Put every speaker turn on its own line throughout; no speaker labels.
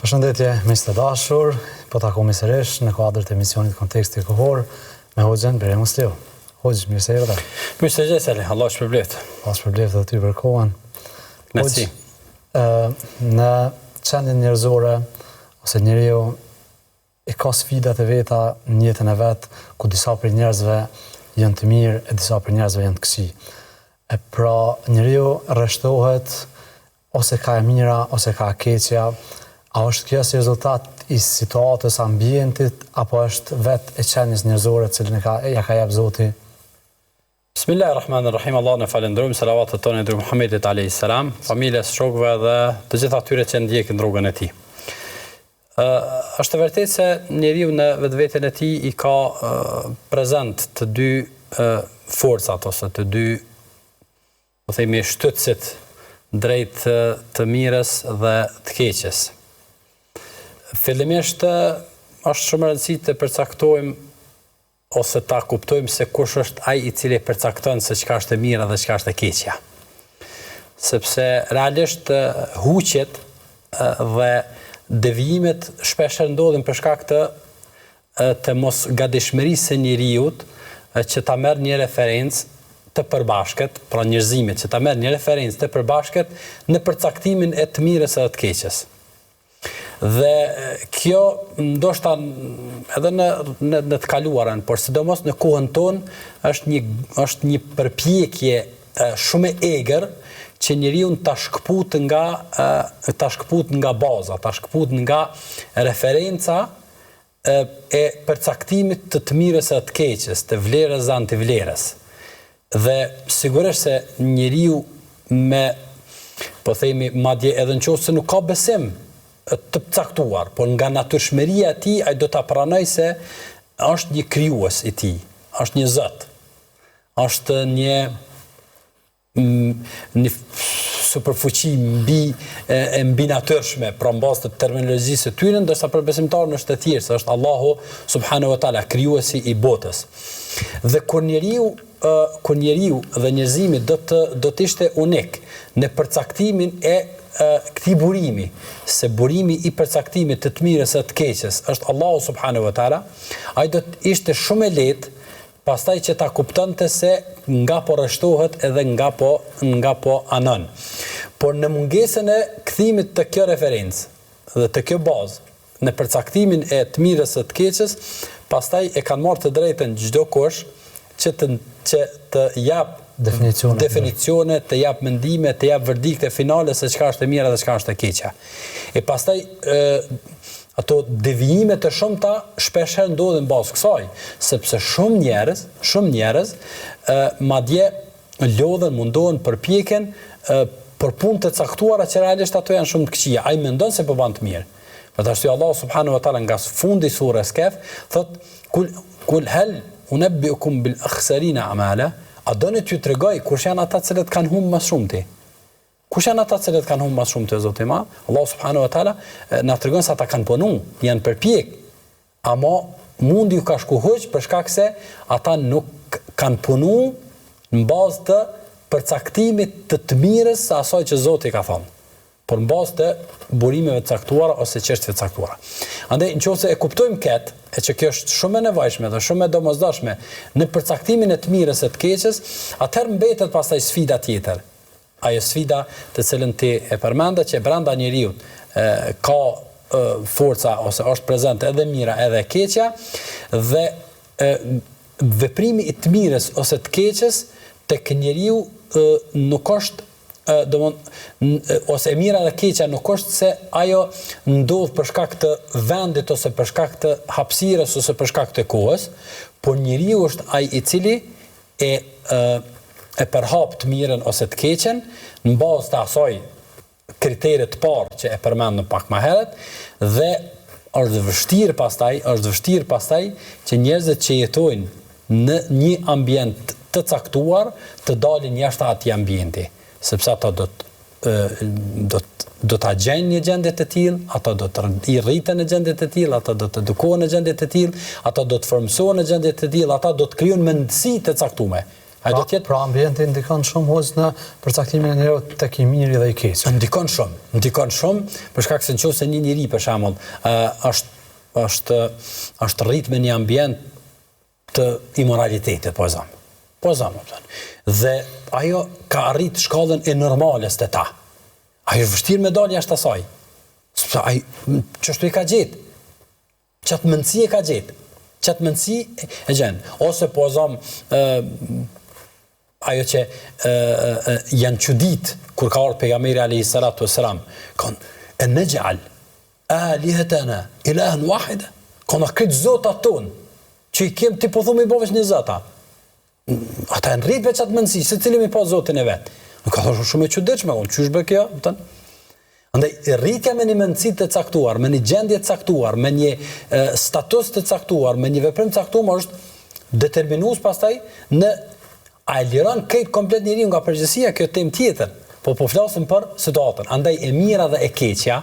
Përshëndetje miq të dashur, po takohemi sërish në kuadër të emisionit Konteksti Kohor me hoxhën Blerim Musliu. Hoxhë, mirë se erdhe.
Mirë se gjeta, Sali. Allahu të shpërbleftë.
Allahu të shpërbleftë edhe ty për kohën.
Merci.
Në qenien njerëzore ose njeriu i ka sfidat e veta në jetën e vet, ku disa prej njerëzve janë të mirë e disa prej njerëzve janë të këqij. E pra njeriu rreshtohet ose ka e mira ose ka e keqja, a është kjo si rezultat i situatës, ambientit apo është vetë e qenies njerëzore të cilën e ka ja ka jap Zoti?
Bismillah Rahman Rahim Allahun e falënderojmë salavatet tona i dërgojmë Muhammedit alayhi salam, familjes, shokëve dhe të gjithë atyre që ndjekin rrugën e tij. Ë është e vërtetë se njeriu në vetveten e tij i ka prezent të dy forcat ose të dy po themi shtytësit drejt të mirës dhe të keqes. Fillimisht është shumë e rëndësishme të përcaktojmë ose ta kuptojmë se kush është ai i cili përcakton se çka është e mira dhe çka është e keqja. Sepse realisht huqjet dhe devijimet shpeshherë ndodhin për shkak të të mos gatishmërisë së njeriut që ta merr një referencë të përbashkët, pra njerëzimit që ta merr një referencë të përbashkët në përcaktimin e të mirës edhe të keqes. Dhe kjo ndoshta edhe në në në të kaluarën, por sidomos në kohën tonë është një është një përpjekje shumë e egër që njeriun ta shkëput nga ta shkëput nga baza, ta shkëput nga referenca e përcaktimit të të mirës e të keqes, të vlerës dhe antivlerës. Dhe sigurisht se njeriu me, po themi, madje edhe në qoftë se nuk ka besim të caktuar, por nga natyrshmëria e tij ai do ta pranojë se është një krijues i tij, është një Zot, është një një superfuqi mbi e, e mbinatyrshme, pra në bazë të terminologjisë së tyre, ndërsa për besimtarin është e thjeshtë, se është Allahu subhanahu wa taala, krijuesi i botës. Dhe kur njeriu kur njeriu dhe njerëzimi do të do të ishte unik në përcaktimin e këtij burimi, se burimi i përcaktimit të të mirës e të keqes është Allahu subhanahu wa taala, ai do të ishte shumë e lehtë Pastaj që ta kuptonte se nga po rreshtohet edhe nga po nga po anon. Por në mungesën e kthimit te kjo referencë dhe te kjo bazë në përcaktimin e të mirës e të keqes, pastaj e kanë marrë të drejtën çdokush që të që të japë
Definicione.
definicione, të japë mendime, të japë verdikte finale se çka është e mira dhe çka është e keqja. E pastaj ë Ato devijime të shumta shpeshherë ndodhin në bazë kësaj, sepse shumë njerëz, shumë njerëz, ë madje lodhen, mundohen, përpjeken ë për punë të caktuara që realisht ato janë shumë të këqija. Ai mendon se po ban të mirë. Për atë arsye Allahu subhanahu wa taala nga fundi i surës Kehf thotë kul kul hel unabbiukum bil akhsarina a'mala, a doni t'ju tregoj kush janë ata të cilët kanë humbë më së shumti? Kush janë ata të cilët kanë humbë më së shumti o Zoti i Madh? Allahu subhanahu wa taala na tregon se ata kanë punu, janë përpjek, ama mundi ju ka shku huq për shkak se ata nuk kanë punu në bazë të përcaktimit të të mirës së asaj që Zoti ka thënë, por në bazë të burimeve të caktuara ose çështjeve të caktuara. Andaj, në qoftë se e kuptojmë këtë, e që kjo është shumë e nevojshme dhe shumë e domosdoshme në përcaktimin e të mirës e të keqes, atëherë mbetet pastaj sfida tjetër. Ajo sfida të cilën ti e përmende që brenda njeriut ka forca ose është prezente edhe mira edhe e keqja dhe e, veprimi i të mirës ose të keqes tek njeriu nuk është domon ose e mira dhe keqja nuk është se ajo ndodh për shkak të vendit ose për shkak të hapësirës ose për shkak të kohës, por njeriu është ai i cili e e përhap të mirën ose të keqen në bazë të asaj kriterit të parë që e përmendëm pak më herët dhe është vështirë pastaj, është vështirë pastaj që njerëzit që jetojnë në një ambient të caktuar të dalin jashtë atij ambienti, sepse ata do të do të do ta gjejnë një gjendje të tillë, ata do të i rriten në gjendje të tillë, ata do të edukohen në gjendje të tillë, ata do të formësohen në gjendje të tillë, ata do të krijojnë mendësi të caktuara. Ai do të jetë
pra ambienti ndikon shumë hoxhë në përcaktimin e njeriut tek i miri dhe i keqi.
Ndikon shumë, ndikon shumë, për shkak se nëse një njeri për shembull, ë është është është rrit me një ambient të imoralitetit, po e zëm. Po e zëm, kupton. Dhe ajo ka arrit shkallën e normales te ta. Ai është vështirë me dalë jashtë asaj. Sepse ai qashtu e ka gjetë. Qat mendësi e ka gjetë. Qat mendësi e gjen. Ose po e zëm ë ajo që ë ë janë çudit kur ka ardhur pejgamberi alayhi salatu wasalam, kanë e nexh'al alihetena ilahen wahida. Kanë krejt zotat tonë që i kem ti po thu me i bo veç një zot a. Ata janë rrit me qatë mendësi, secili me pas zotin e vet. Nuk ka thoshë shumë e çuditshme, unë qysh bë kjo, kupton? Andaj rritja me një mendësi të caktuar, me një gjendje të caktuar, me një e, status të caktuar, me një veprim të caktuar është determinues pastaj në a e liron krejt komplet njeriu nga përgjegjësia, kjo temë tjetër. Po po flasim për situatën. Andaj e mira dhe e keqja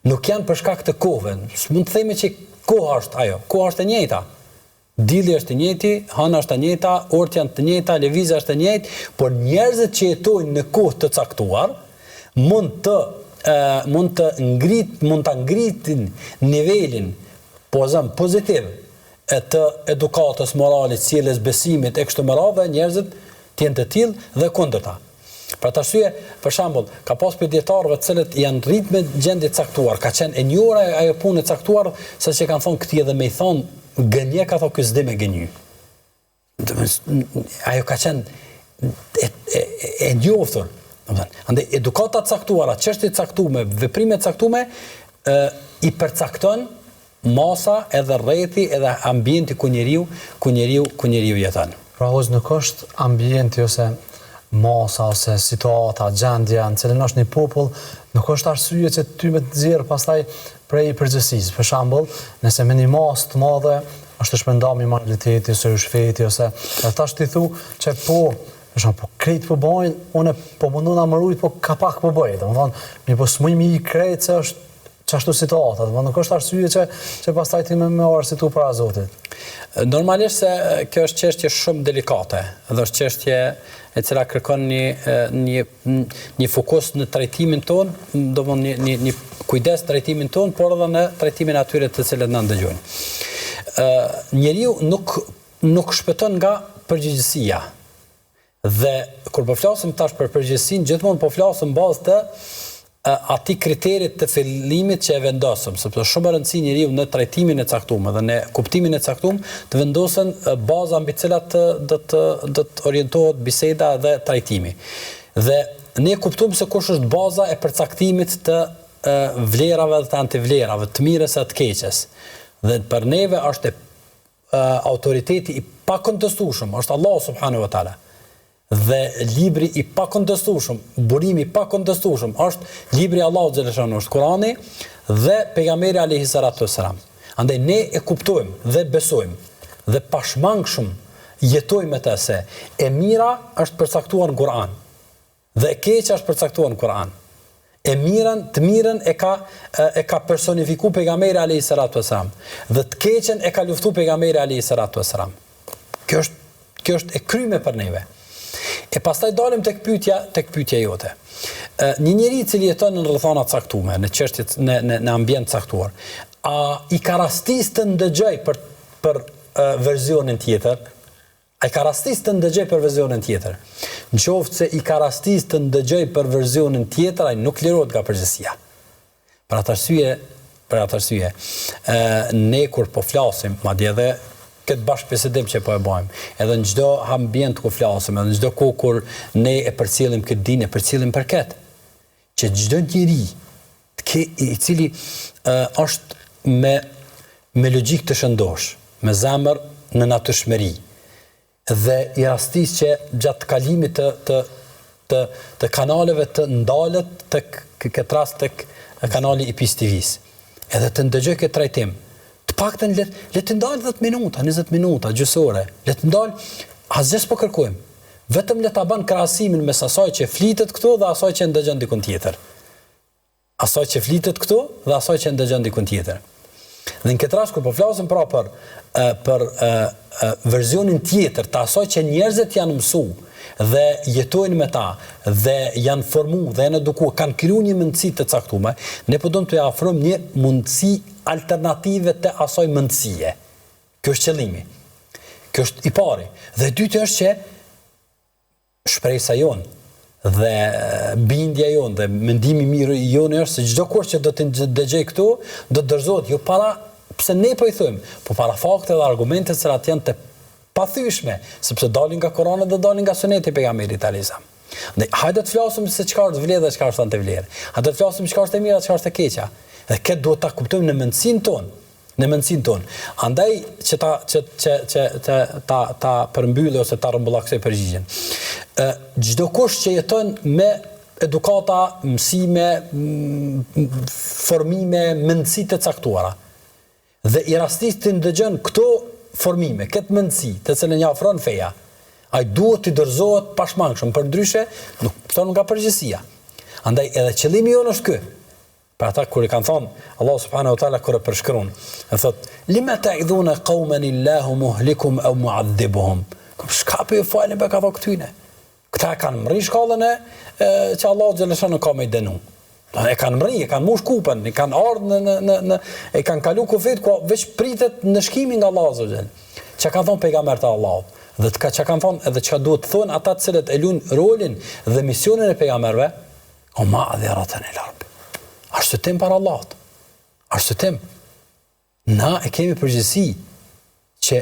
nuk janë për shkak të kohëve. S'mund të themi që koha është ajo. Koha është e njëjta. Dielli është i njëjti, hëna është e njëjta, orët janë të njëjta, lëvizja është e njëjtë, por njerëzit që jetojnë në kohë të caktuar mund të mund të ngrit, mund ta ngritin nivelin, po e zëm, pozitiv e të edukatës, moralit, sjelljes, besimit e kështu me radhë dhe njerëzit të jenë të tillë dhe kundërta. Për atë arsye, për shembull, ka pas prej dijetarëve të cilët janë rrit me gjendje të caktuar, ka qenë e njohur ajo punë e caktuar, sa që kanë thonë këtij edhe me i thonë gënje, ka thonë ky s'di me gënjy. Ajo ka qenë e, e, e njohur. Domethënë, andaj edukata të caktuara, çështje të caktuara, veprime të caktuara, ë i përcakton masa edhe rrethi edhe ambienti ku njeriu ku njeriu ku njeriu jeton.
Pra hoxhë nuk është ambienti ose masa ose situata, gjendja në cilën është një popull, nuk është arsye që ty me të nxjerrë pastaj prej përgjegjësisë. Për shembull, nëse me një masë të madhe është shpërndarë imoraliteti ose ryshfeti ose edhe tash ti thu që po, për shembull, po krejt po bajnë, unë po mundohna me rujt, po ka pak po bëj, domethënë, mirëpo s'muj me i krejt se është Qashtu situata, domethënë nuk është arsye që që pastaj ti me me u arsyetu para
Zotit. Normalisht se kjo është çështje shumë delikate dhe është çështje e cila kërkon një një një fokus në trajtimin tonë, domethënë një një një kujdes në trajtimin tonë, por edhe në trajtimin e atyre të cilët na ndëgjojnë. Ë njeriu nuk nuk shpëton nga përgjegjësia. Dhe kur po flasim tash për përgjegjësinë, gjithmonë po flasim në bazë të atij kriterit të fillimit që e vendosëm, sepse është shumë e rëndësi njeriu në trajtimin e caktuar dhe në kuptimin e caktuar të vendosen baza mbi të cilat do të do të orientohet biseda dhe trajtimi. Dhe ne kuptuam se kush është baza e përcaktimit të vlerave dhe të antivlerave, të mirës e të keqes. Dhe për neve është e autoriteti i pakontestueshëm është Allahu subhanahu wa taala. Dhe libri i pakontestueshëm, burimi i pakontestueshëm është libri i Allahut xheleshanuhu, është Kurani dhe pejgamberi alayhi salatu wasalam. Andaj ne e kuptojmë dhe besojmë dhe pashmangshëm jetojmë me të se e mira është përcaktuar në Kur'an. Dhe e keqja është përcaktuar në Kur'an. E mirën, të mirën e ka e ka personifiku pejgamberi alayhi salatu wasalam dhe të keqen e ka luftu pejgamberi alayhi salatu wasalam. Kjo është kjo është e kryme për neve. E pastaj dalim tek pyetja, tek pyetja jote. Ë një njeri i cili jeton në rrethana të caktuara, në çështje në në në ambient të caktuar, a i ka rastis të ndëgjoj për për versionin tjetër? A i ka rastis të ndëgjoj për versionin tjetër? Në qoftë se i ka rastis të ndëgjoj për versionin tjetër, ai nuk lirohet nga përgjegjësia. Për atë arsye, për atë arsye, ë ne kur po flasim, madje edhe këtë bashkëbisedim që po e bëjmë, edhe në çdo ambient ku flasim, edhe në çdo kohë kur ne e përcjellim këtë din, e përcjellim për këtë, që çdo njeri të ke, i cili ë është me me logjikë të shëndoshë, me zemër në natyrshmëri dhe i rastis që gjatë kalimit të të të të kanaleve të ndalet tek këtë rast tek kanali i Peace TV-së. Edhe të ndëgjoj këtë trajtim. Të paktën le le të ndalet 10 minuta, 20 minuta, gjysë ore. Le të ndal, asgjë s'po kërkojmë. Vetëm le ta bën krahasimin mes asaj që flitet këtu dhe asaj që ndëgjon dikund tjetër. Asaj që flitet këtu dhe asaj që ndëgjon dikund tjetër. Dhe në këtë rast kur po flasim pra për për versionin tjetër të asaj që njerëzit janë mësu dhe jetojnë me ta dhe janë formu dhe janë eduku, kanë kriju një mendësi të caktume, ne po dojmë të afrojmë një mundësi alternative të asaj mendësie. Kjo është qëllimi. Kjo është i pari. Dhe e dyti është që shpresa jonë dhe bindja jonë dhe mendimi i mirë i jonë është se çdokush që do të dëgjojë këtu do të dorëzohet jo para pse ne po i thojmë, po para fakte dhe argumente të cilat janë të pathyeshme, sepse dalin nga Kurani dhe dalin nga Suneti i pejgamberit alejhi selam. Dhe hajde të flasim se çka është vlerë dhe çka është antivlerë. Hajde të flasim çka është e mira, çka është e keqja. Dhe këtë duhet ta kuptojmë në mendësinë tonë në mendësinë tonë. Andaj që ta që që që të ta ta përmbyllë ose ta rrumbullaksoj përgjigjen. Ë çdokush që jeton me edukata, mësime, formime, mendësi të caktuara. Dhe i rastis të ndëgjon këto formime, këtë mendësi, të cilën ja ofron feja, ai duhet t'i dorëzohet pashmangshëm, përndryshe nuk shpëton nga përgjegjësia. Andaj edhe qëllimi jonë është ky, Për ata kur i kanë thonë, Allahu subhanahu wa taala kur e përshkruan, e thotë: "Lima ta'idhuna qauman Allahu muhlikuhum aw mu'adhibuhum." Çka po ju falni be ka thonë këtyne? Këta e kanë mrri shkallën e, e që Allahu xheleshanuhu ka me i dënu. E kanë mrri, e kanë mush kupën, e kanë ardhë në, në, në, në, e kanë kalu kufit, ku veç pritet ndëshkimi nga Allahu azze ue xhel. Çka kanë thonë pejgamberët e Allahut? Dhe çka çka kanë thonë edhe çka duhet të thonë ata të cilët e luajnë rolin dhe misionin e pejgamberëve, O ma'dhiratan ila rabbi. Arsyetim para Allahut. Arsyetim. Na e kemi përgjegjësi që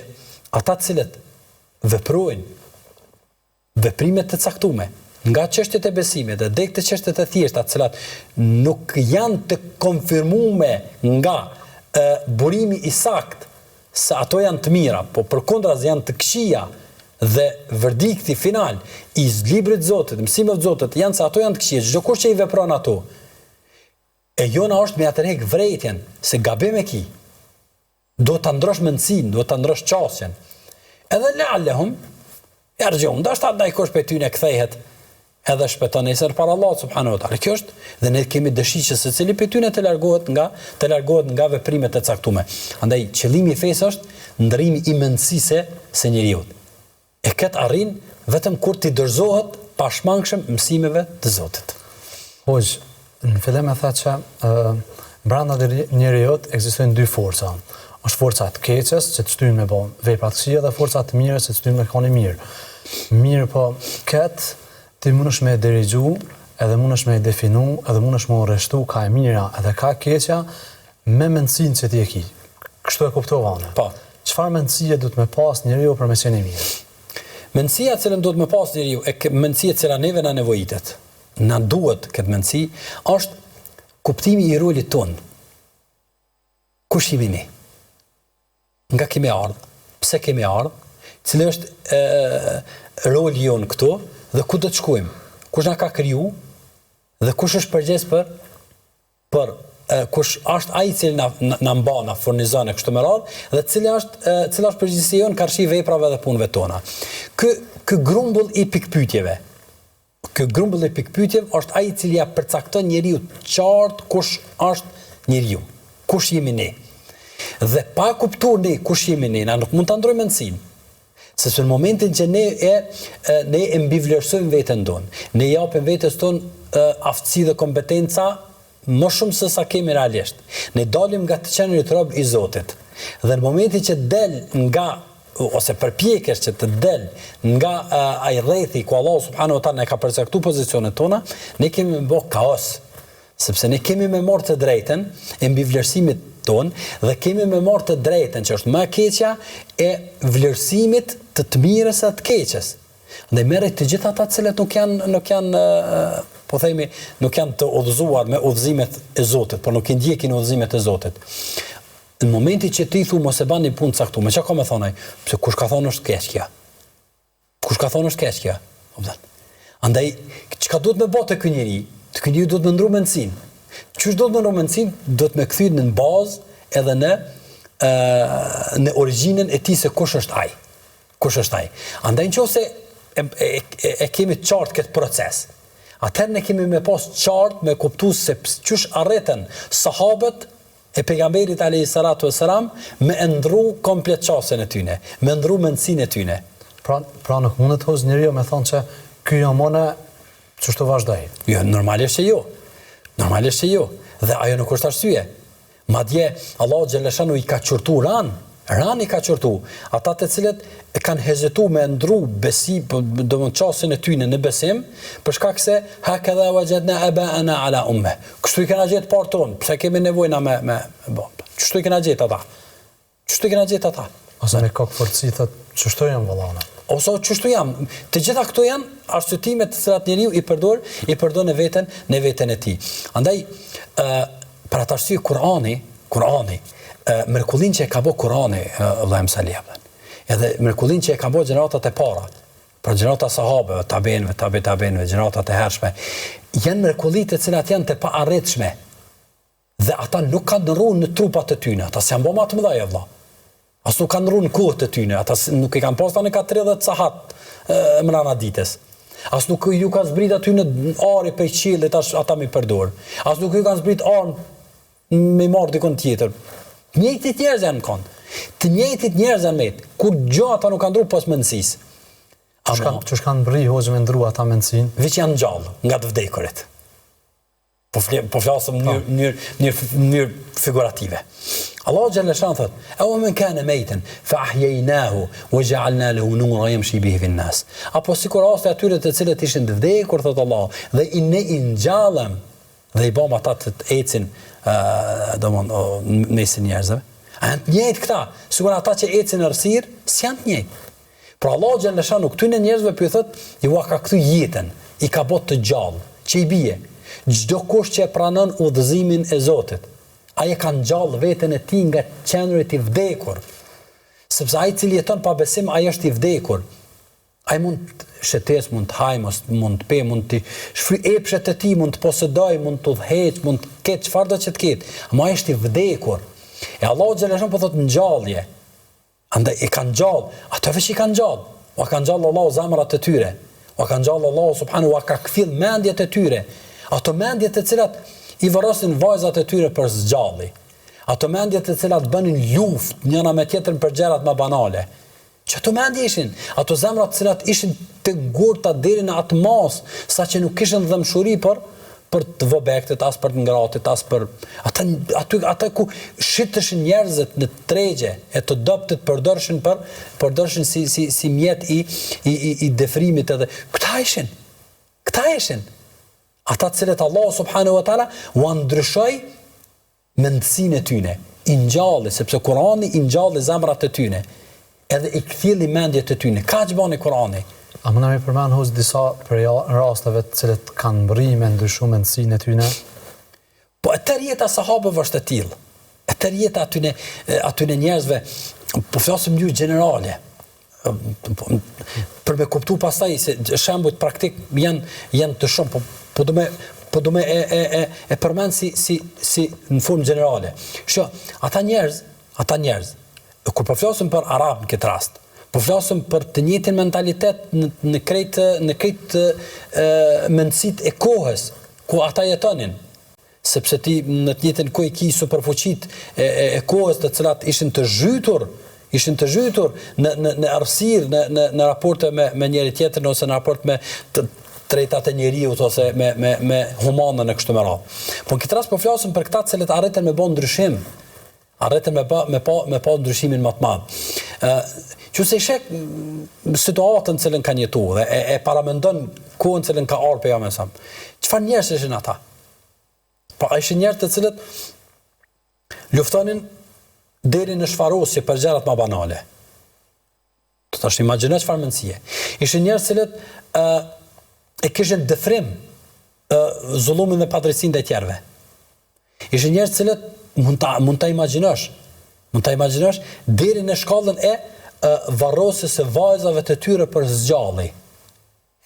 ata të cilët veprojnë veprime të caktume nga çështjet e besimit dhe deri te çështjet e thjeshta, të cilat nuk janë të konfirmume nga e, burimi i saktë se ato janë të mira, po përkundrazi janë të këqija dhe verdikti final i librit të Zotit, mësimeve të Zotit janë se ato janë të këqija, çdokush që i vepron ato, e jona është me ia tërhek vërejtjen se gabim e ki. Duhet ta ndrosh mendësinë, duhet ta ndrosh qasjen. Edhe lealehum Jerxhiun, ndoshta dikush prej tyne kthehet edhe shpëton nesër para Allahut subhanahu wa taala. Kjo është dhe ne kemi dëshirë që secili prej tyne të largohet nga të largohet nga veprimet e caktuara. Andaj qëllimi i fesë është ndërrimi i mendësisë së njeriut. E këtë arrin vetëm kur t'i dorëzohet pashmangshëm mësimeve të
Zotit. Hoxhë, Në fillim e the që brenda njeriut ekzistojnë dy forca. Është forca e të keqes që të shtyn me bo vepra të këqija dhe forca e të mirës që të shtyn me kanë i mirë. Mirëpo, këtë ti mundesh me e dirigju, edhe mundesh me e definu, edhe mundesh me u rreshtu ka e mira edhe ka e keqja me mendësinë që ti e ki. Kështu e kuptova unë.
Po.
Çfarë mendësie duhet me pas njeriu për me qenë i
mirë? Mendësia të cilën duhet me pas njeriu, e mendësia e cila neve na nevojitet, na duhet këtë mendësi, është kuptimi i rolit tonë. Kush jemi ne? Nga kemi ardhë? Pse kemi ardhë? Cili është e, roli jonë këtu dhe ku do të shkojmë? Kush na ka kriju dhe kush është përgjegjës për për e, kush është ai i cili na na mban, na furnizon e kështu me radhë dhe cila është e, cila është përgjegjësia jonë karshi veprave dhe punëve tona. Ky ky grumbull i pikëpyetjeve Ky grumbull i pikëpyetjeve është ai i cili ia përcakton njeriut qartë kush është njeriu, kush jemi ne. Dhe pa kuptuar ne kush jemi ne, na nuk mund ta ndrojmë mendësinë. Sepse në momentin që ne e, e ne e mbivlerësojmë veten tonë, ne i japim vetes tonë aftësi dhe kompetenca Më shumë se sa kemi realisht. Ne dalim nga të qenurit rob i Zotit. Dhe në momentin që del nga ose përpjekesh që të del nga uh, ai rrethi ku Allahu subhanahu wa taala na ka përcaktuar pozicionet tona, ne kemi me bë kaos. Sepse ne kemi me marrë të drejtën e mbivlerësimit tonë dhe kemi me marrë të drejtën që është më e keqja e vlerësimit të të mirës e të keqes. Dhe merri të gjithë ata të cilët nuk janë nuk janë po themi nuk janë të udhëzuar me udhëzimet e Zotit, por nuk i ndjekin udhëzimet e Zotit. Në momentin që ti thu mos e bani punë të caktuar, çka ka me thonë ai? Pse kush ka thonë është keq kjo? Kush ka thonë është keq kjo? Kupton? Andaj çka duhet me bë te ky njeri? Te ky njeri duhet me ndru mendësinë. Qysh duhet me ndru mendësinë? Duhet me kthy në bazë edhe në ë në origjinën e tij se kush është ai. Kush është ai? Andaj në qoftë se e, e, e, e kemi të qartë këtë proces, atëherë ne kemi me pas qartë me kuptu se qysh arritën sahabët e pejgamberit alejhi salatu ue selam me e ndrru komplet qasjen e tyne, me ndrru mendësinë e tyne.
Pra, pra nuk mundet hoxhë njeriu me thonë që ky jam unë, qështu vazhdoj.
Jo, normalisht që jo. Normalisht që jo. Dhe ajo nuk është arsye. Madje, Allahu xhelleshanu i ka qortu ran, ran i ka qortu, ata të cilët e kanë hezitu me ndru besim, po, domethënë qasjen e tyne në besim, për shkak se hakedha wajadna abaana ala umme. Kështu i kena gjetë parët tonë, pse kemi nevojë na me me bo. Kështu i kena gjetë ata. Qështu i kena gjetë ata.
Ose me kokëfortësi thotë, qështu jam vëlla unë.
Ose qështu jam. Të gjitha këto janë arsyetime të cilat njeriu i përdor, i përdor në veten, në veten e tij. Andaj ë për atë arsye Kurani, Kurani, ë mrekullinë që e ka bë Kurani, vëlla im Salih. Edhe mrekullinë që e ka bë gjeneratat e para, pra gjenerata e sahabeve, tabiinëve, tabi tabiinëve, gjeneratat e hershme, janë mrekulli të cilat janë të paarritshme. Dhe ata nuk kanë ndrru në trupat e tyne, ata s'janë bo ma të mëdhej, vëlla. As nuk kanë ndrru në kohët e tyne, ata nuk i kanë pas tani ka 30 sahat mrena ditës. As nuk ju ka zbrit atyne ari prej qiellit tash ata me përdor. As nuk ju kanë zbrit armë me marr dikun tjetër. Të njëjtit njerëz janë kon. Të njëjtit njerëz janë met. Kurgjo ata nuk kanë ndrru pos mendësisë.
Qysh kanë qysh kanë mbrri hoxhë me ndrru ata mendësinë?
Veç janë ngjallë nga të vdekurit. Po fle, po flasim në mënyrë në mënyrë figurative. Allahu xhelleshanuhu thot: "Aw men kana maytan fa ahyaynahu wa ja'alna lahu nuran yamshi bihi fi an-nas." Apo sikur rasti atyre të cilët ishin të vdekur, thot Allahu, dhe i ne i ngjallëm dhe i bëmë ata të ecin, ë domon në mesin njerëzve. A janë të njëjtë këta? Sikur ata që ecin në errësirë, s'janë të njëjtë. Pra Allahu xhelleshanuhu këtyne njerëzve po ju thotë, jua ka kthy jetën, i ka bo të gjallë, që i bie, çdo kush që e pranon udhëzimin e Zotit, ai e ka ngjallë veten e tij nga të qenurit i vdekur. Sepse ai i cili jeton pa besim, ai është i vdekur. Ai mund të shëtis, mund të hajë, mund të pijë, mund të shfry epshet e tij, mund të posedojë, mund të udhëheqë, mund të ketë çfarëdo që të ketë, ama ai është i vdekur. E Allahu xhelleshanuhu po thotë ngjallje. Andaj i ka ngjall, ato veç i ka ngjall. Ua ka ngjall Allahu zemrat e tyre. Ua ka ngjall Allahu subhanahu ua ka kthjell mendjet e tyre. Ato mendje të cilat i varrosin vajzat e tyre për së gjalli. Ato mendje të cilat bënin luftë njëra me tjetrën për gjërat më banale. Që ato mendje ishin, ato zemra të cilat ishin të ngurta deri në atë masë, saqë nuk kishin dhembshuri për për të vobektët, as për të ngratit, as për ata aty ata ku shiteshin njerëzit në tregje e të dobëtit përdorshin për përdorshin si si si mjet i i i, i dëfrimit edhe këta ishin këta ishin ata të cilët Allahu subhanahu wa taala ua ndryshoi mendësinë e tyne, i ngjalli, sepse Kurani i ngjalli zemrat e tyne, edhe i kthjelli mendjet e tyne. Kaq bani Kurani.
A mund na me përmend hoxhë disa prej rasteve të cilët kanë mbrri me ndryshu mendësinë e tyne?
Po e tërë jeta e sahabëve është e tillë. E tërë jeta atyne atyne njerëzve, po flasim në mënyrë gjenerale. Për me kuptu pastaj se shembujt praktik janë janë të shumë, po po do me po do me e e e e përmend si si si në formë gjenerale. Shiko, ata njerëz, ata njerëz, kur po flasim për arab në këtë rast, po flasim për të njëjtin mentalitet në në krejt në krejt mendësitë e kohës ku ata jetonin. sepse ti në të njëjtën kohë i ki superfuqitë e, e, e kohës të cilat ishin të zhytur, ishin të zhytur në në në errësirë, në në në raporte me me njëri tjetrin ose në raport me të drejtat e njeriut ose me me me humanën e kështu me radhë. Po në këtë rast po flasim për këta të cilët arritën me bë ndryshim. Arritën me pa me pa me pa ndryshimin më të madh. Ë që se sheh situatën në cilën kanë jetuar dhe e, e paramendon kohën në cilën ka ardhur pejgamberi sa. Çfarë njerëz ishin ata? Po ishin njerëz të cilët luftonin deri në shfarosje për gjërat më banale. Të tash imagjino çfarë mendësie. Ishin njerëz të cilët ë e kishin dëfrim ë zullumin dhe padrejtësinë ndaj tjerëve. Ishin njerëz të cilët mund ta mund ta imagjinosh, mund ta imagjinosh deri në shkallën e ë varrosjes së vajzave të tyre për së gjalli.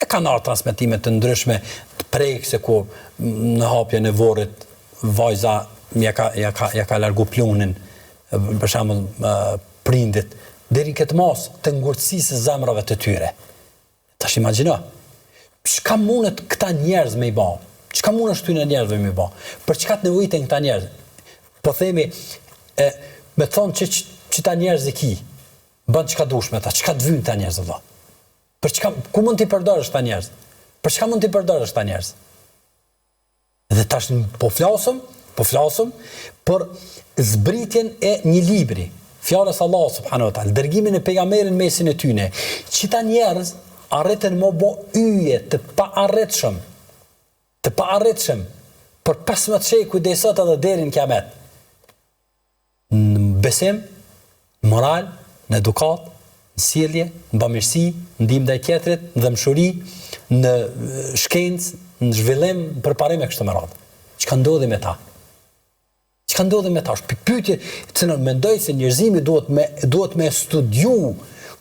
E kanë ardhur transmetime të ndryshme të prekëse ku në hapjen e vorrit vajza ja ka ja ka ja ka largu pluhnin për shembull prindit deri në këtë masë të ngurtësisë së zemrave të tyre. Tash imagjino. Çka mundet këta njerëz me i ba? Çka mundesh këtyne njerëzve me i ba? Për çka të nevojiten këta njerëz? Po themi, e, me thonë që qëta njerëz i ki, bën çka dush me ta, çka të vynë këta njerëz, vëlla? Për çka, ku mund t'i përdorësh këta njerëz? Për çka mund t'i përdorësh këta njerëz? Dhe tash po flasëm, po flasëm për zbritjen e një libri, fjalës Allahut subhanahu wa taala, dërgimin e pejgamberit në mesin e tyne. Qita njerëz arritën me u bo yje të paarritshëm, të paarritshëm për 15 shekuj deri sot edhe deri në kiamet. Në besim, në moral, në edukatë, në sjellje, në bamirësi, në ndihmë ndaj tjetrit, në dhembshuri, në shkencë, në zhvillim, në përparim e kështu me radhë. Çka ndodhi me ta? Çka ndodhi me ta? Është pyetje të cilën mendoj se njerëzimi duhet me duhet me studiu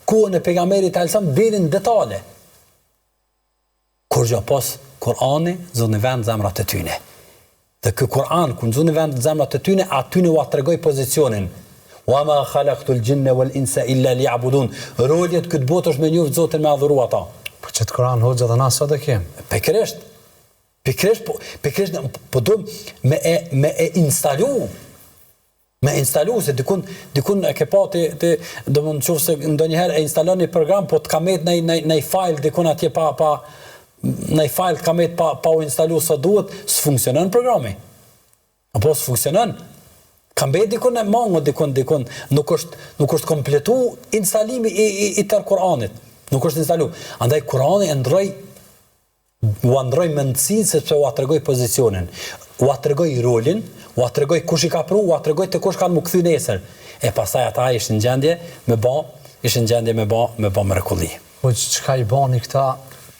kohën e pejgamberit alejhi selam deri në detale. Kurgjo pos Kur'ani zuni vend n'zemrat e tyne. Dhe ky Kur'an kur zuni vend n'zemrat e tyne, atyne ua tregoi pozicionin. Wa ma khalaqtul jinna wal insa illa liya'budun. Roli jot n'këtë botë është me njoft Zotin me adhuru ata.
Po qët Kur'an hoxhë edhe na sot e kem.
Pikërisht. Pikërisht po pikërisht po dum me e me e instalu. Me instalu se dikun dikun e ke pa ti ti domthon nëse ndonjëherë e instalon një program po të ka met naj naj naj file dikun atje pa pa naj file të ka met pa pa u instalu sa duhet s'funksionon programi apo s'funksionon ka mbet dikun në mango dikun dikun nuk është nuk është kompletu instalimi i i, i tërë Kur'anit nuk është instalu andaj Kur'ani e ndroi Ua ndroi mendësinë sepse ua tregoi pozicionin, ua tregoi rolin, ua tregoi kush i ka pru, ua tregoi te kush kanë m'u kthy nesër. E pastaj ata ishin në gjendje me ba, ishin në gjendje me ba, me ba mrekulli.
Po çka i bani këta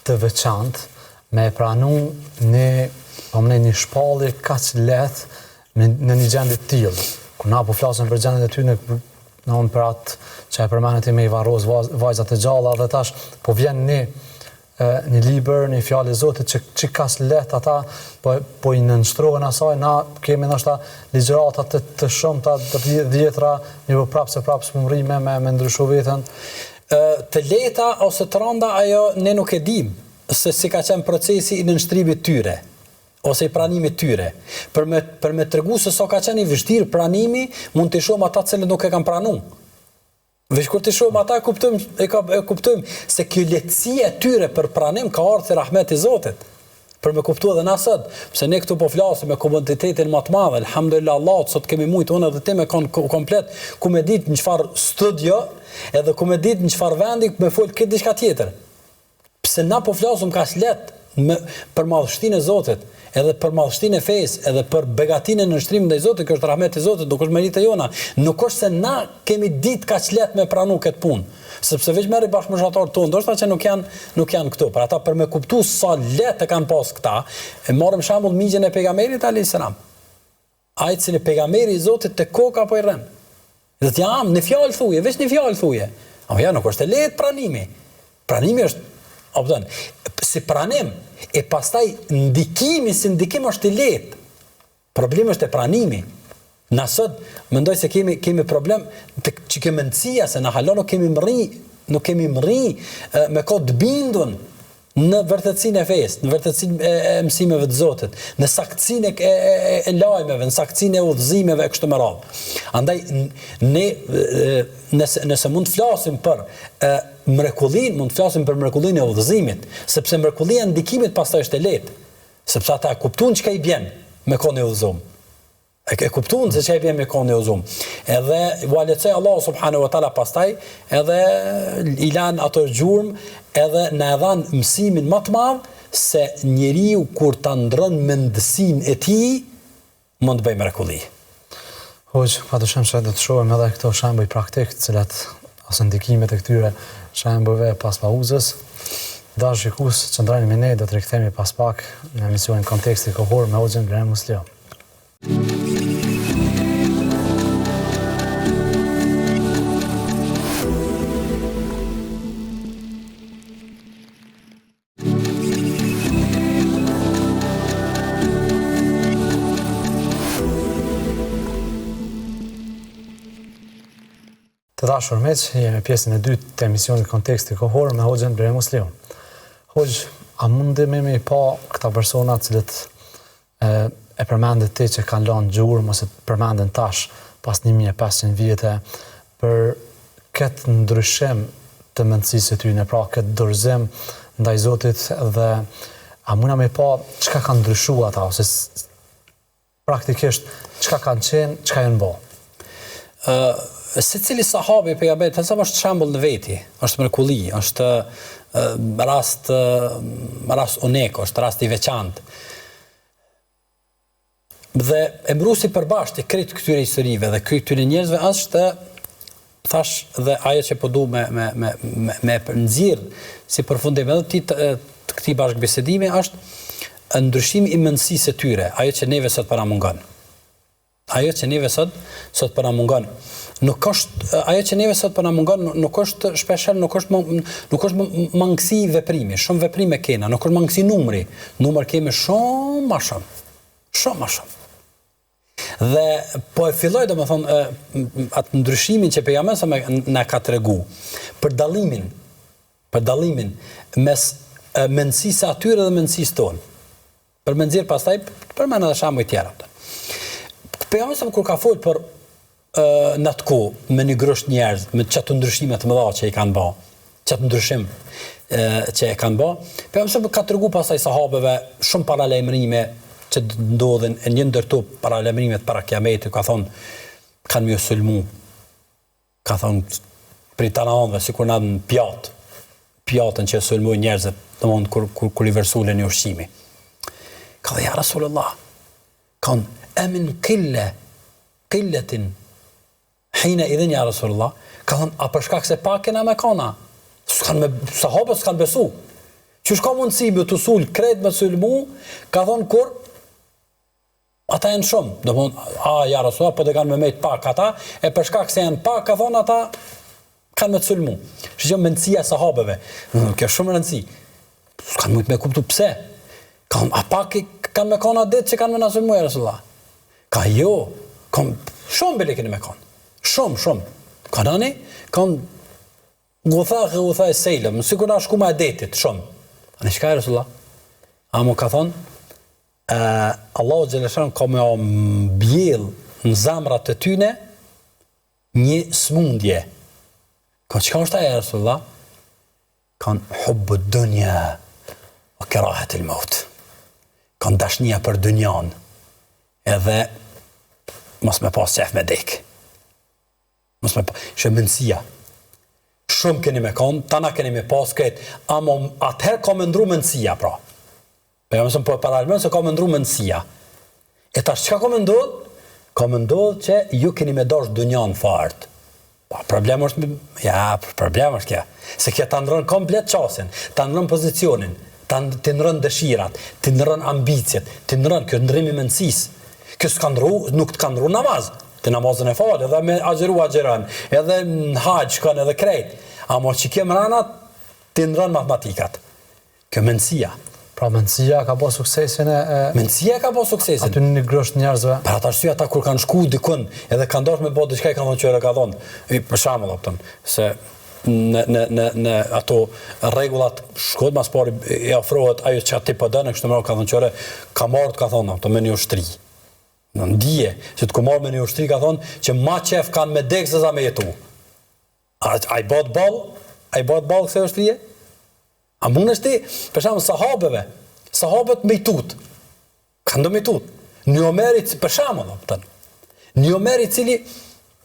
të veçantë me e pranu një, po mendoj një shpallje kaq lehtë në në një gjendje të tillë, kur na po flasim për gjendjen e tyre, domethënë për atë që e përmende ti me i varros vajzat e gjalla dhe tash po vjen një një libër, një fjalë e Zotit që që kaq lehtë ata po po i nënshtrohen asaj, na kemi ndoshta ligjërata të të shumta, të dhjetra, mirëpo prapë se prapë s'po mrrijmë me me, me ndryshu veten.
Ë të lehta ose të rënda ajo ne nuk e dimë se si ka qenë procesi i nënshtrimit tyre ose i pranimit tyre. Për me për me tregu se sa ka qenë i vështirë pranimi, mund të shohim ata të cilët nuk e kanë pranu. Veç kur t'i shohim ata e kuptojmë e ka e kuptojmë se kjo lehtësi e tyre për pranim ka ardhur si rahmet i Zotit. Për me kuptu edhe na sot, pse ne këtu po flasim me komoditetin më të madh, elhamdulillah Allahut sot kemi mujt unë edhe ti me kon komplet ku me ditë në çfarë studio, edhe ku me ditë në çfarë vendi me fol këtë diçka tjetër. Pse na po flasim kaq lehtë me për madhështinë e Zotit, edhe për madhështinë e fesë, edhe për begatinë e nënshtrimit ndaj Zotit, kjo është rahmet i Zotit, nuk është meritë e jona. Nuk është se na kemi ditë kaq lehtë me pranu këtë punë. Sepse veç merri bashkëmoshatarët tonë, ndoshta që nuk janë nuk janë këtu. Për ata për me kuptu sa lehtë e kanë pas këta, e marrim shembull mixhën e pejgamberit alayhis salam. Ai i cili pejgamberi i Zotit te koka po i rren. Dhe ti am, një fjalë thuje, veç një fjalë thuje. Apo ja, nuk është e lehtë pranimi. Pranimi është, a kupton, si pranim, e pastaj ndikimi si ndikim është i lehtë. Problemi është te pranimi. Na sot mendoj se kemi kemi problem te qikjo mendësia se na hala nuk kemi mrri, nuk kemi mrri me kon të bindun në vërtetësinë e fesë, në vërtetësinë e, e mësimeve të Zotit, në saktësinë e, e, e, e lajmeve, në saktësinë e udhëzimeve e kështu me radhë. Andaj ne nëse nëse mund të flasim për e, mrekullinë, mund të flasim për mrekullinë e udhëzimit, sepse mrekullia e ndikimit pastaj është e lehtë, sepse ata e kuptuan çka i bjen me kon i udhëzum. E e kuptuan se çka i bjen me kon i udhëzum. Edhe ua lehtësoi Allahu subhanahu wa taala pastaj, edhe i lan ato gjurmë, edhe na e dhan mësimin më të madh se njeriu kur ta ndrron mendësinë e tij mund të bëjë mrekulli.
Hoxhë, padyshim që do të shohim edhe këto shembuj praktik, të cilat ose ndikimet e këtyre shembujve pas pauzës. Dashur shikues, qëndroni me ne, do të rikthehemi pas pak në emisionin Konteksti Kohor me Hoxhën Blerim Musliu. Të dashur miq, jemi në pjesën e dytë të emisionit Konteksti Kohor me Hoxhën Blerim Musliu. Hoxhë, a mundemi me i pa këta persona të cilët e, e përmende ti që kanë lënë gjurmë ose përmenden tash pas 1500 vjete për këtë ndryshim të mendësisë së tyne, pra këtë dorëzim ndaj Zotit dhe a muna me pa çka kanë ndryshu ata ose praktikisht çka kanë qenë, çka janë bo?
Ë secili sahabi i pejgamberit alejhi selam është shembull në veti, është mrekulli, është rast rast unik, është rast i veçantë. Dhe emëruesi i përbashkët i krejt këtyre historive dhe krejt këtyre njerëzve është thash dhe ajo që po du me me me me, me nxjerr si përfundim edhe ti të, të këtij bashkëbisedimi është ndryshimi i mendësisë së tyre, ajo që neve sot po na mungon. Ajo që neve sot sot po na mungon. Nuk është ajo që neve sot po na mungon nuk është shpeshherë nuk është nuk është mangësi veprimi, shumë veprime kena, nuk është mangësi numri. Numër kemi shumë ma shumë. Shumë ma shumë. Dhe po e filloj domethënë atë ndryshimin që pejgamberi sa na ka tregu për dallimin për dallimin mes mendësisë së atyre dhe mendësisë tonë. Për me nxjerr pastaj përmend edhe shembuj tjera. Pejgamberi sa kur ka fol për në atë kohë me një grusht njerëz, me qato ndryshime të mëdha që i kanë ba, qatë ndryshim e, që e kanë ba, pejgamberi sa ka tregu pastaj sahabeve shumë paralajmërime që ndodhin, e një ndër to paralajmërimet para kiametit, ka thonë, kanë me ju sulmu, ka thonë, prej tana anëve, sikur në pjatë, pjatën që e sulmojnë njerëzit, domethënë kur, kur, kur i vërsulen një ushqimi. Ka thonë, ja Rasulullah, ka thonë, e min kille, Qilletin hine idhin ja Rasulullah, ka thënë, a për shkak se pak kena me kan a? S'kan me, sahabët s'kan besu. Qysh ka mundësi me të sul, krejt me të sulmu, ka thënë kur, ata janë shumë, domethonë, a ja Rasulullah, po të kanë me mejt pak ata, e për shkak se janë pak, ka thënë ata, kanë me të sulmu. Shiko mendësia e sahabeve, kjo shumë rëndësi. S'kan mujtë me kuptu pse. Kanë, a pak kanë me kanë atë ditë që kanë me na sulmu, ja Rasulullah. Ka jo, kam shumë bile keni me kanë. Shumë, shumë. Ka nani, kanë gutha, gutha e sejlëm, sikur na shkuma e detit, shumë. Ani çka ja Rasulullah? Amo ka thonë, e, Allahu xheleshanuhu ka me mbjell në zemrat e tyne një smundje. Ka çka është ajo ja Rasulullah? Kanë hubbu dunja wa kerahet el maut. Kanë dashnia për dynjan edhe mos me pas qef me dek. Mos me pas, shë mendësia. Shumë keni me kon, tana keni me pas krejt, amo atëherë ka me ndru mendësia pra. Pejgamberi po e paralajmëron se ka me ndru mendësia. E tash çka ka me ndodh? Ka me ndodh që ju keni me dash dunjan fort. Pa problem është, ja, problem është kjo. Se kjo ta ndron komplet qasjen, ta ndron pozicionin, ta t'i ndron dëshirat, t'i ndron ambiciet, t'i ndron kjo ndrrim i mendësisë. Kjo s'ka ndru, nuk të ka ndru namaz. Ti namazin e fal, edhe me agjëru agjëron, edhe në haxh shkon edhe krejt. Amo që kjo mrena t'i ndron matematikat. Kjo
mendësia. Pra mendësia ka bo suksesin e,
e Mendësia ka bo suksesin.
Aty në një grusht njerëzve.
Për atë arsye ata kur kanë shku dikun, edhe kanë dashur me bo diçka i kanë thonë çfarë ka thonë. I për shembull, kupton, se në në në në ato rregullat shkohet mas pari i afrohet ajo që ti po don kështu më ka thonë çfarë ka marrë ka thonë ato me një ushtri. Në ndije, që të ku marrë me një ushtri ka thonë që ma qef kanë me dek se sa me jetu. A, a i bëhet ball? A i bëhet ball kësaj ushtrie? A mundesh ti, për shembull, sahabeve, sahabët me i tut. Kanë do me i tut. Një Omer i për shembull, a kupton. Një Omer i cili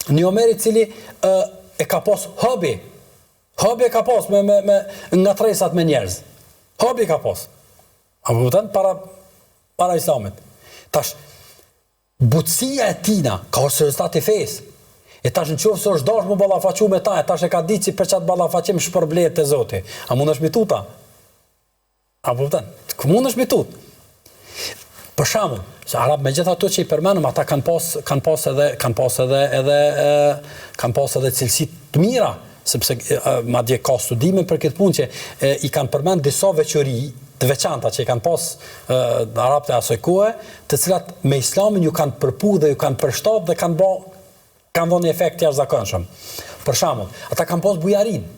një Omer i cili ë e ka pas hobi. Hobi e ka pas me me me ngatërresat me njerëz. Hobi ka pas. A kupton para para islamit. Tash Butësia e tina ka ardhë si rezultat i fesë. E tash në qoftë se është dashtë mu ballafaqu me ta, e tash e ka ditë që për qatë ballafaqim shpërblehet te Zoti. A mundesh mi tut a? A po kupton? Ku mundesh mi tut? Për shembull, se arab me gjithë ato që i përmendëm, ata kanë pas kanë pas edhe kanë pas edhe edhe e, kanë pas edhe cilësi të mira, sepse madje ka studime për këtë punë që e, i kanë përmend disa veçori të veçanta që i kanë pas arabët e asaj kohe, të cilat me Islamin ju kanë përpu dhe ju kanë përshtat dhe kanë bë kanë dhënë një efekt të jashtëzakonshëm. Për shembull, ata kanë pas bujarinë.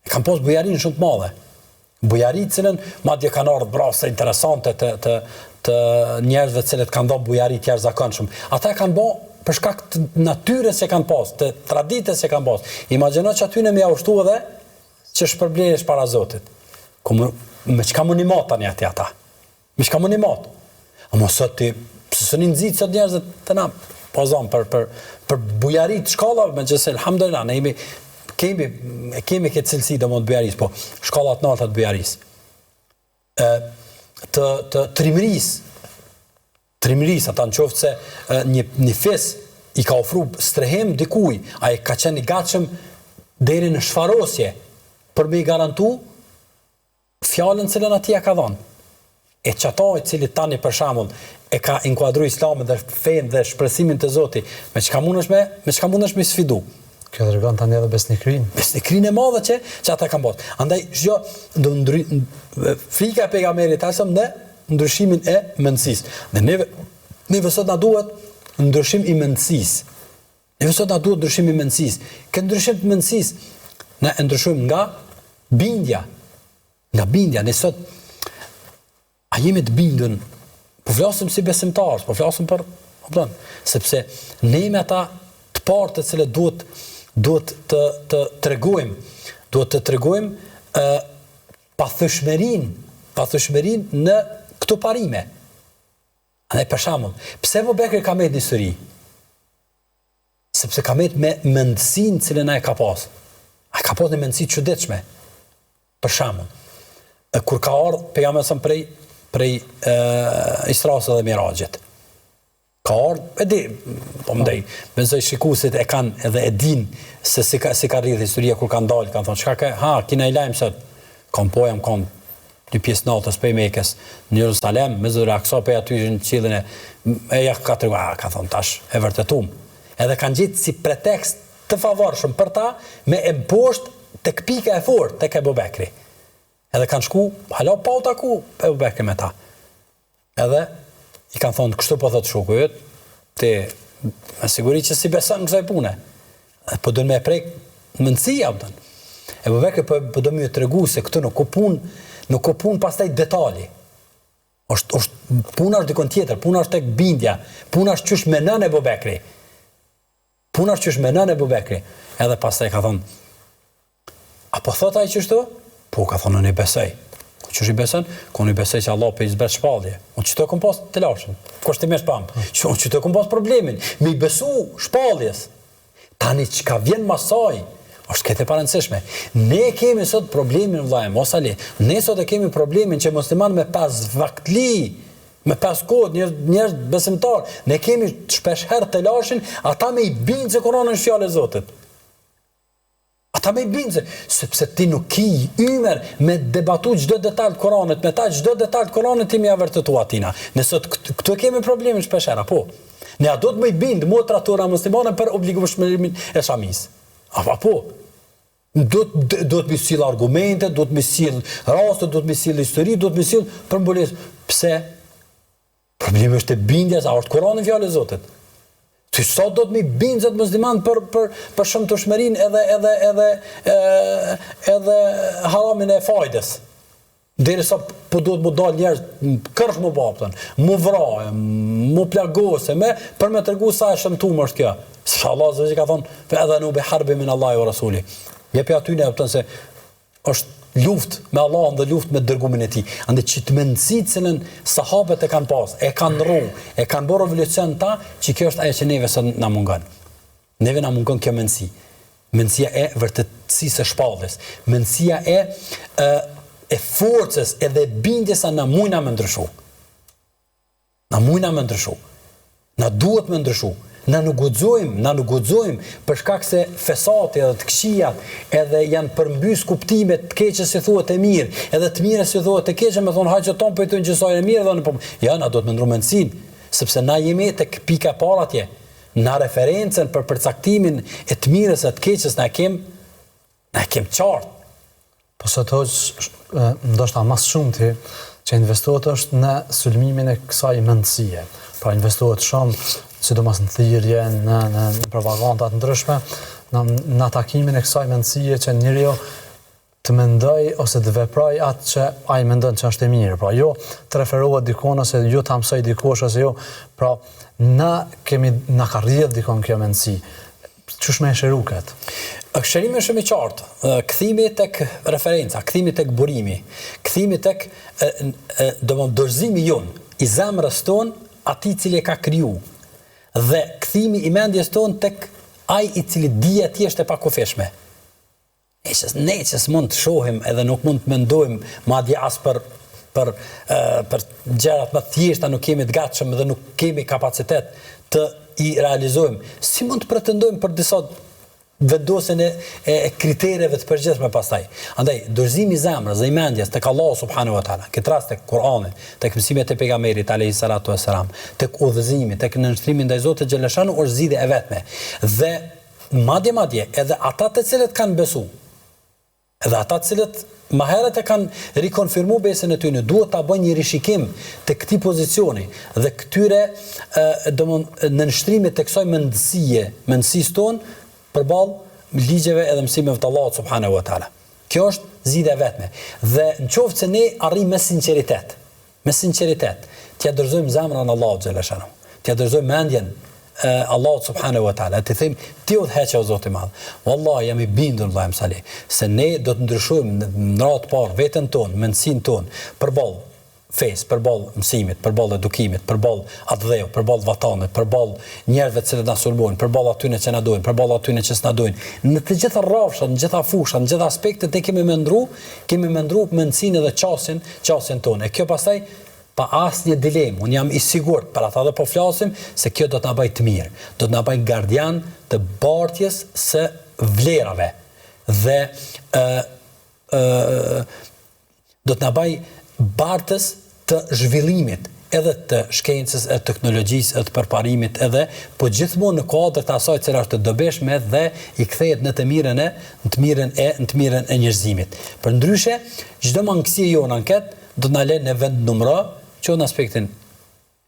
E kanë pas bujarinë shumë të madhe. Bujari të cilën madje kanë ardhur raste interesante të të të njerëzve të cilët kanë dhënë bujari të jashtëzakonshëm. Ata e kanë bë për shkak të natyrës që kanë pas, të traditës që kanë pas. Imagjino që atyne me ja u shtu edhe që shpërblehesh para Zotit. Ku më, me çka mun i mat tani aty ata? Me çka mun i mat? Ama sot ti, pse s'un i nxit sot njerëzit të na po zon për për për bujari të shkallave, megjithëse elhamdulillah ne jemi kemi e kemi këtë cilësi domethënë të bujarisë, po shkalla të larta të bujarisë. Ë të të trimërisë, trimërisë ata në qoftë se një një fis i ka ofru strehim dikuj, ai ka qenë i gatshëm deri në shfarosje për me i garantu fjalën cilën atij ja ka dhënë. E qata i cili tani për shembull e ka inkuadru Islamin dhe fenë dhe shpresimin te Zoti, me çka mundesh me me çka mundesh me sfidu?
Kjo tregon tani edhe besnikërinë.
Besnikërinë e madhe që që ata kanë bërë. Andaj çdo do ndry frika e pejgamberit alejhi selam në ndryshimin e mendësisë. Dhe neve neve sot na duhet ndryshim i mendësisë. Neve sot na duhet ndryshim i mendësisë. Këtë ndryshim të mendësisë ne e ndryshojmë nga bindja. Nga bindja, ne sot a jemi të bindun? Po flasim si besimtarë, po flasim për, kupton, sepse ne jemi ata të parë të cilët duhet duhet të të tregojmë, duhet të tregojmë ë pathyeshmërinë, pathyeshmërinë në këto parime. Andaj për shembull, pse Ebu Bekri ka met në histori? Sepse ka met me mendësinë cilën ai ka pas. Ai ka pas një mendësi të çuditshme. Për shembull, e kur ka ardhur pejgamberi alejhi selam prej prej e, Israsë dhe Miraxhit. Ka ardhur, e di, po mendoj, besoj shikuesit e kanë edhe e dinë se si ka si ka rrjedh historia kur kanë dalë, kanë thonë çka ka, ha, ki naj lajm sot. Kam po jam kon një pjesë natës prej Mekës në Jerusalem, Mesxhidul Aksa prej aty në qiellin e e ja ka tregu, a ka thonë tash e vërtetum. Edhe kanë gjetë si pretekst të favorshëm për ta me e mposht tek pika e fortë tek Ebu Bekri. Edhe kanë shku hala pa u taku Ebu Bekri me ta. Edhe i kanë thonë, kështu po thotë shoku yt, ti me siguri që s'i beson kësaj pune. Dhe po don me e prek mendësia, kupton. Ebu Bekri po, po do me ju tregu se këtu nuk o punë, nuk o punë pastaj detali. Është, është, puna është dikun tjetër, puna është tek bindja, puna është qysh menon Ebu Bekri. Puna është qysh menon Ebu Bekri. Edhe pastaj ka thonë, a po thot ai qështu? Po, ka thonë, unë i besoj. Qysh i beson? Ka unë i besoj që Allah po i zbret shpallje. Unë qëto kom pas telashin. Kushtimisht pam. Që unë qëto kom pas problemin. Me i besu shpalljes. Tani çka vjen mas saj, është krejt e parëndësishme. Ne kemi sot problemin, vëllai, mos ali. Ne sot e kemi problemin që musliman me pas vaktli, Me pas kohë, njerëz, njerëz besimtar, ne kemi shpesh herë telashin, ata me i bind se Kurani është fjalë e Zotit. Ata me i bind se, sepse ti nuk ki ymer me debatu çdo detal të Kuranit, me ta çdo detal të Kuranit ti me ja vërtetu atina. Ne sot këtu e kemi problemin shpesh herë, apo? Ne a do të me i bind motrat tona muslimane për obligueshmërinë e shamisë? Apo, apo? Duhet duhet me sill argumente, duhet me sill raste, duhet me sill histori, duhet me sill për mbulesë. Pse? Problemi është te bindja se a është Kurani fjalë e Zotit. Ti sa do të me bind sot musliman për për për shëmtueshmërinë edhe edhe edhe e, edhe haramin e fajdes. Derisa po duhet mu dal njerëz kërsh mu ba, kupton, mu vra, mu plagose, me, për me tregu sa e shëmtume është kjo. Se Allah azze ka thonë, fe edhenu bi harbin min Allahi ve Rasulih. Jepi atyne, kupton se është luftë me Allahun dhe luftë me dërgumin e tij. Andaj qit mendësi të cilën sahabët e kanë pas, e kanë ndrru, e kanë bërë revolucion ta, që kjo është ajo që neve sot na mungon. Neve na mungon kjo mendësi. Mendësia e vërtetësisë së shpalljes, mendësia e e e forcës edhe bindjes se na mujna me ndryshu. Na mujna me ndryshu. Na duhet me ndryshu. Na nuk guxojmë, na nuk guxojmë për shkak se fesati edhe të këqijat edhe janë përmbys kuptimet të keqes si thuhet e mirë, edhe të mirës si thuhet e keqe, me thonë hajt që ton po i thonë qësaj e mirë dhe në po. Ja, na duhet me ndru mendësinë, sepse na jemi tek pika e parë atje. Na referencën për përcaktimin e të mirës e të keqes na e kem na e kem qartë.
Po sot hoxhë ndoshta ma së shumti që investohet është në sulmimin e kësaj mendësie. Pra investohet shumë, sidomos në thirrje, në në, në propaganda të ndryshme, në në atakimin e kësaj mendësie që njeriu. të mendoj ose të veproj atë që ai mendon që është e mirë. Pra jo të referohet dikon ose jo ta mësoj dikush ose jo. Pra na kemi na ka rrjedh dikon kjo mendësi. Qysh me e shëru
këtë? Shërimi është shumë i qartë. Kthimi tek referenca, kthimi tek burimi, kthimi tek domthon dorëzimi jonë i zemrës tonë atij i cili e ka kriju dhe kthimi i mendjes tonë tek ai i cili dija e tij është e pakufishme. Ne që, ne që s'mund të shohim edhe nuk mund të mendojmë, madje as për për për gjërat më të thjeshta nuk jemi të gatshëm dhe nuk kemi kapacitet të i realizojmë. Si mund të pretendojmë për disa vendosjen e, e kritereve të përgjithshme pastaj. Andaj dorëzimi i zemrës dhe i mendjes tek Allahu subhanahu wa taala, këtë rast tek Kur'ani, tek mësimet e pejgamberit alayhi salatu wasalam, tek udhëzimi, tek nënshtrimi ndaj Zotit xheleshanu është zgjidhja e vetme. Dhe Madje madje edhe ata të cilët kanë besu, edhe ata të cilët ma herët e kanë rikonfirmu besën e tyne, duhet ta bëjnë një rishikim të këtij pozicioni dhe këtyre domon nënshtrimit të kësaj mendësie, mendësisë tonë përballë ligjeve edhe mësimeve të Allahut subhanahu wa taala. Kjo është zgjidhja e vetme. Dhe në qoftë se ne arrijmë me sinqeritet, Me sinqeritet, t'ia dorëzojmë zemrën Allahut xheleshanuhu, t'ia dorëzojmë mendjen Allahut subhanahu wa taala, t'i themi ti udhëheq o Zot i madh. Wallahi jam i bindur vëlla Salih, se ne do të ndryshojmë në radhë të parë veten tonë, mendësinë tonë, përballë fesë, përballë mësimit, përballë edukimit, përballë atdheut, përballë vatanit, përballë njerëzve të cilët na sulmojnë, përballë atyre që na dojnë, përballë atyre që s'na dojnë. Në të gjitha rrafshat, në të gjitha fushat, në të gjitha aspektet ne kemi me ndru, kemi me ndru mendësinë dhe qasjen qasjen tonë. E kjo pastaj pa asnjë dilemë, unë jam i sigurt, për ata dhe po flasim, se kjo do të na bëjë të mirë, do të na bëjë gardian të bartjes së vlerave dhe ë ë do të na bëjë bartës të zhvillimit edhe të shkencës e teknologjisë e të përparimit edhe, po gjithmonë në kuadër të asaj cila është e dobishme dhe i kthehet në të mirën e në të mirën e në të mirën e njerëzimit. Përndryshe, çdo mangësi e jona në këtë do të na lë në vendnumëro, qoftë në aspektin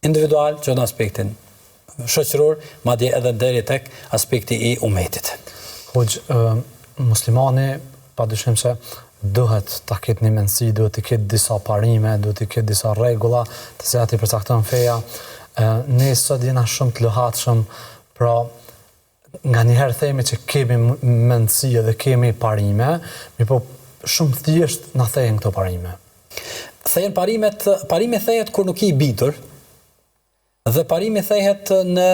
individual, qoftë në aspektin shoqëror, madje edhe deri tek aspekti i umetit.
Hoxhë, muslimani padyshim se duhet ta ketë një mendësi, duhet të ketë disa parime, duhet të ketë disa rregulla, të cilat i përcakton feja. Ne sot jena shumë të luhatshëm, pra nganjëherë themi që kemi mendësi edhe kemi parime, mirëpo shumë thjesht na thehen këto
parime. Thehen parimet, parimi thehet kur nuk je i bindur, Dhe parimi thehet në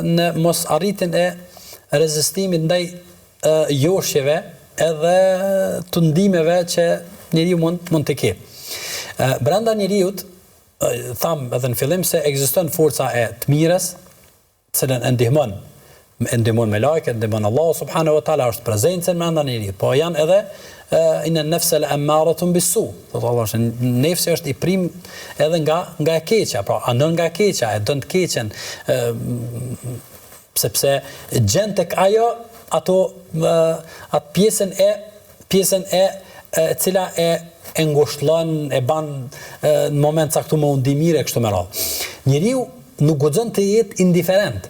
në mos arritjen e rezistimit ndaj joshjeve edhe tundimeve që njeriu mund mund të ketë. Brenda njeriut thamë edhe në fillim se ekziston forca e të mirës, të cilën e ndihmon e ndihmon melaiket, e ndihmon Allahu subhanahu wa taala, është prezencë brenda njeriut. Po janë edhe inna nafsa la ammaratun bisu. Thotë Allah se nefsi është i prim edhe nga nga e keqja, pra anon nga e keqja, e don të keqen, sepse gjen tek ajo ato atë pjesën e pjesën e e cila e e ngushllon, e ban në moment caktuar me u ndi mirë e kështu me radhë. Njeriu nuk guxon të jetë indiferent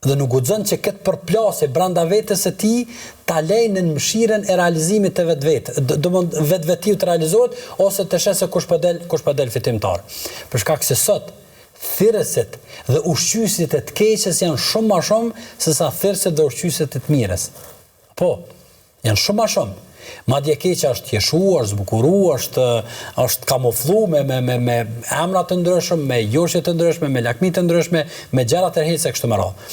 dhe nuk guxon që këtë përplasje brenda vetes së tij ta lejë nën mëshirën e realizimit të vetvetes, domthon vetvetiu të realizohet ose të sheh se kush po del, kush po del fitimtar. Për shkak se sot thirrësit dhe ushqyesit e të keqes janë shumë ma shumë sesa thirrësit dhe ushqyesit e të mirës. Po, Janë shumë ma shumë. Madje e keqja është thjeshu, është zbukuru, është është kamuflu me me me me emra të ndryshëm, me joshje të ndryshme, me lakmi të ndryshme, me gjëra tërheqëse kështu me radhë.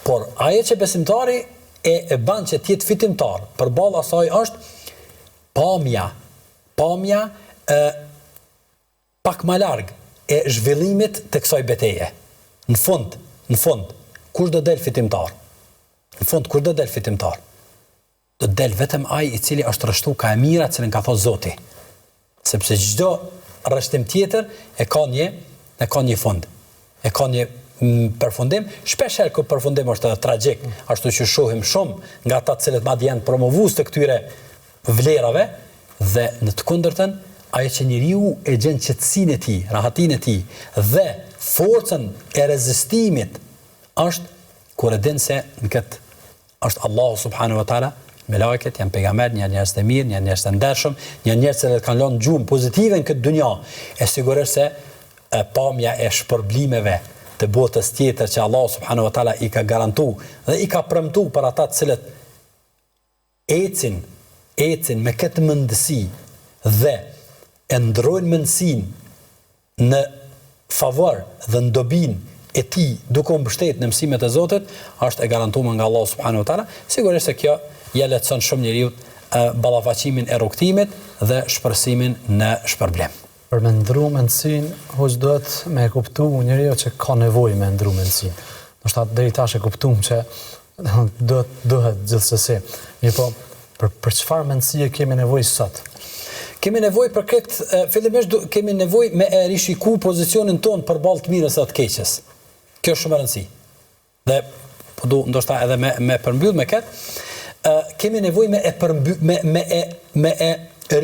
Por ajo që besimtari e e ban që të jetë fitimtar përballë asaj është pamja, pamja e pak ma larg e zhvillimit të kësaj beteje. Në fund, në fund, kush do del fitimtar? Në fund, kush do del fitimtar? Do del vetëm ai i cili është rreshtu ka e mira të cilën ka thonë Zoti. Sepse çdo rreshtim tjetër e ka një e ka një fund. E ka një përfundim, shpesh herë ky përfundim është edhe tragjik, ashtu që shohim shumë nga ata të cilët madje janë promovues të këtyre vlerave dhe në të kundërtën, ajo që njeriu e gjen qetësinë e tij, rahatinë e tij dhe forcën e rezistimit është kur e din se në këtë është Allahu subhanahu wa taala. Melajket janë pejgamberë, janë njerëz të mirë, janë njerëz të ndershëm, janë njerëz që kanë lënë gjurmë pozitive në këtë dunja. E sigurisht se e pamja e shpërblimeve të botës tjetër që Allahu subhanahu wa taala i ka garantu dhe i ka premtu për ata të cilët ecin, ecin me këtë mendësi dhe e ndrojnë mendësinë në favor dhe në dobinë e tij duke u mbështetë në mësimet e Zotit, është e garantuar nga Allahu subhanahu wa taala, sigurisht se kjo ia lehtëson shumë njeriut ballafaqimin e rrugëtimit dhe shpresimin në shpërblim.
Për me ndrru mendësinë, hoxhë duhet me e kuptu njeriu që ka nevojë me ndrru mendësinë. Ndoshta deri tash e kuptuam që duhet duhet gjithsesi. Mirëpo, për për çfarë mendësie kemi nevojë sot?
Kemi nevojë për këtë, fillimisht du, kemi nevojë me e rishiku pozicionin tonë përballë të mirës dhe të keqes. Kjo është shumë e rëndësi. Dhe po du ndoshta edhe me me përmbyll me këtë, ë kemi nevojë me e përmby me me e me e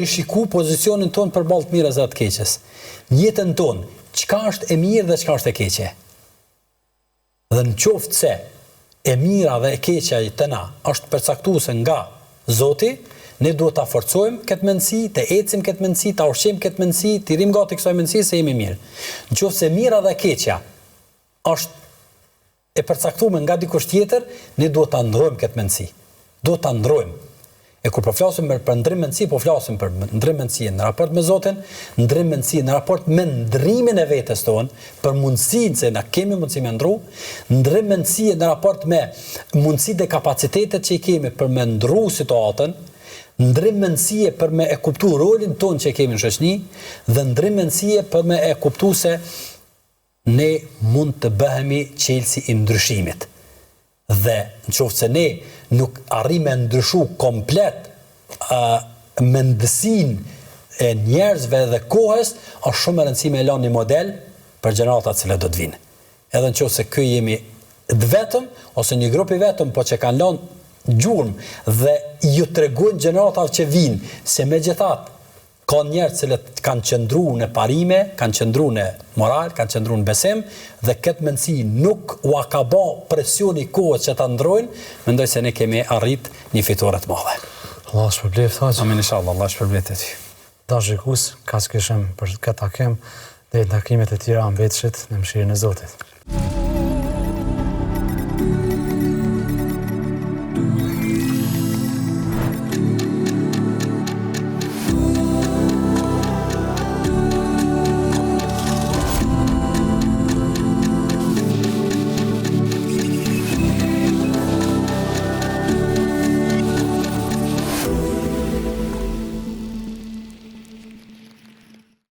rishiku pozicionin tonë përballë të mirës dhe të keqes. Në jetën tonë, çka është e mirë dhe çka është e keqe. Dhe në qoftë se e mira dhe e keqja te na është përcaktuese nga Zoti, ne duhet ta forcojmë këtë mendësi, të ecim këtë mendësi, ta ushqejmë këtë mendësi, t'i rrim gati kësaj mendësie se jemi mirë. Në qoftë se e mira dhe e keqja është e përcaktuar nga dikush tjetër, ne duhet ta ndrojmë këtë mendësi. Duhet ta ndrojmë. E kur po flasim për, për ndrim mendësi, po flasim për ndrim mendësie në raport me Zotin, ndrim mendësie në raport me ndrimin e vetes tonë, për mundësinë se na kemi mundësi me ndru, ndrim mendësie në raport me mundësitë dhe kapacitetet që i kemi për me ndru situatën, ndrim mendësie për me e kuptu rolin tonë që e kemi në shoqni dhe ndrim mendësie për me e kuptu se Ne mund të bëhemi çelësi i ndryshimit. Dhe në qoftë se ne nuk arrijmë me ndryshu komplet ë mendësinë e njerëzve dhe kohës, është shumë e rëndësishme me e lanë një model për gjeneratat të cilat do të vijnë. Edhe në qoftë se ky jemi të vetëm ose një grup i vetëm, po që kanë lënë gjurmë dhe ju tregojnë gjeneratave që vijnë se megjithatë Ka njerëz të cilët kanë qëndru në parime, kanë qëndru në moral, kanë qëndru në besim dhe këtë mendësi nuk ua ka ba presioni i kohës që ta ndrojnë, mendoj se ne kemi arrit një fitore të
madhe. Allahu të shpërbleftë
hoxhë. Amin inshallah, Allahu shpërbleftë ty.
Dashur shikues, kaq kishim për këtë takim, deri në takimet e tjera mbetshit në mëshirën e Zotit.